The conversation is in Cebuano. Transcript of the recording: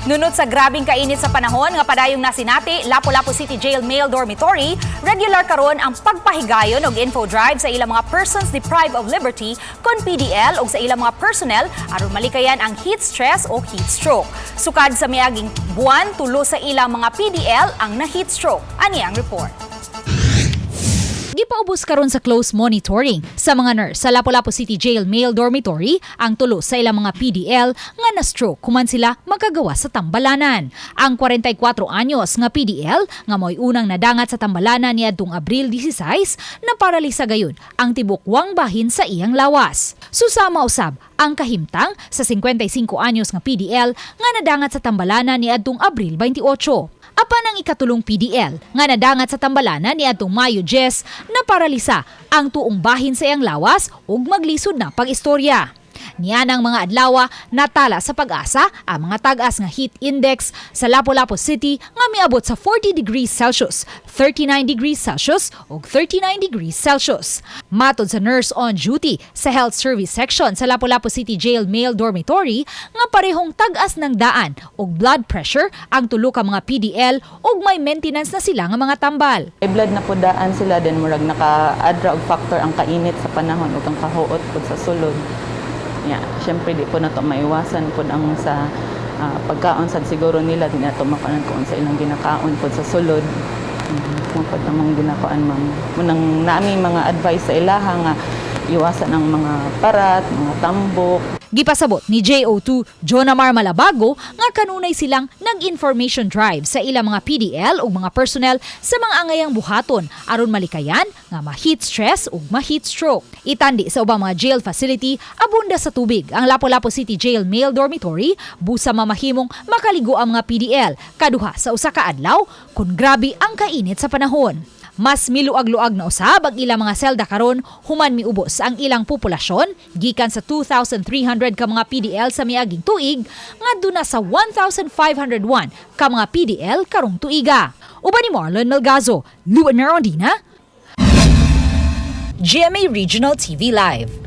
Nunot sa grabing kainit sa panahon nga padayong nasinati, Lapu-Lapu City Jail Male Dormitory, regular karon ang pagpahigayon og info drive sa ilang mga persons deprived of liberty kon PDL og sa ilang mga personnel aron malikayan ang heat stress o heat stroke. Sukad sa miaging buwan, tulo sa ilang mga PDL ang na heat stroke. Ani ang report. Gipaubos karon sa close monitoring sa mga nurse sa Lapu-Lapu City Jail Male Dormitory ang tulo sa ilang mga PDL nga na-stroke human sila makagawa sa tambalanan. Ang 44 anyos nga PDL nga mo'y unang nadangat sa tambalanan niadtong Abril 16, na paralisa gayon ang tibukwang bahin sa iyang lawas. Susama usab ang kahimtang sa 55 anyos nga PDL nga nadangat sa tambalanan niadtong Abril 28. Apan ang ikatulong PDL nga nadangat sa tambalanan niadtong Mayo 10, na paralisa ang tuong bahin sa iyang lawas ug maglisod na pag-istorya. Nianang mga adlawa, natala sa Pag-asa ang mga tag-as nga heat index sa Lapu-Lapu City nga miabot sa 40 degrees Celsius, 39 degrees Celsius ug 39 degrees Celsius. Matod sa nurse on duty sa Health Service Section sa Lapu-Lapu City Jail Male Dormitory nga parehong tag-as ng daan ug blood pressure ang tulo ka mga PDL ug may maintenance na sila nga mga tambal. High blood na po daan sila, then murag naka-add ra og factor ang kainit sa panahon ug ang kahuot pud sa sulod. Yeah, syempre di po nato maiwasan pud ang sa pagkaon sad siguro nila, di nato makuan kung sa ilang ginakaon pud sa sulod. Mao pod among ginakuan, ma'am. Munang nami mga advice sa ilaha nga iwasan ang mga parat, mga tambok. Gipasabot ni JO2 Jonamar Malabago nga kanunay silang nag-information drive sa ilang mga PDL ug mga personnel sa mga angayang buhaton aron malikayan nga ma-heat stress ug ma-heat stroke. Itandi sa ubang mga jail facility, abunda sa tubig ang Lapu-Lapu City Jail Male Dormitory busa mamahimong makaligo ang mga PDL kaduha sa usa ka adlaw kun grabe ang kainit sa panahon. Mas miluag-luag na usab ang ilang mga selda karon human miubos ang ilang populasyon gikan sa 2,300 ka mga PDL sa miaging tuig ngadto na sa 1,501 ka mga PDL karong tuiga. Uban ni Marlon Melgazo, Luan Merondina, GMA Regional TV Live.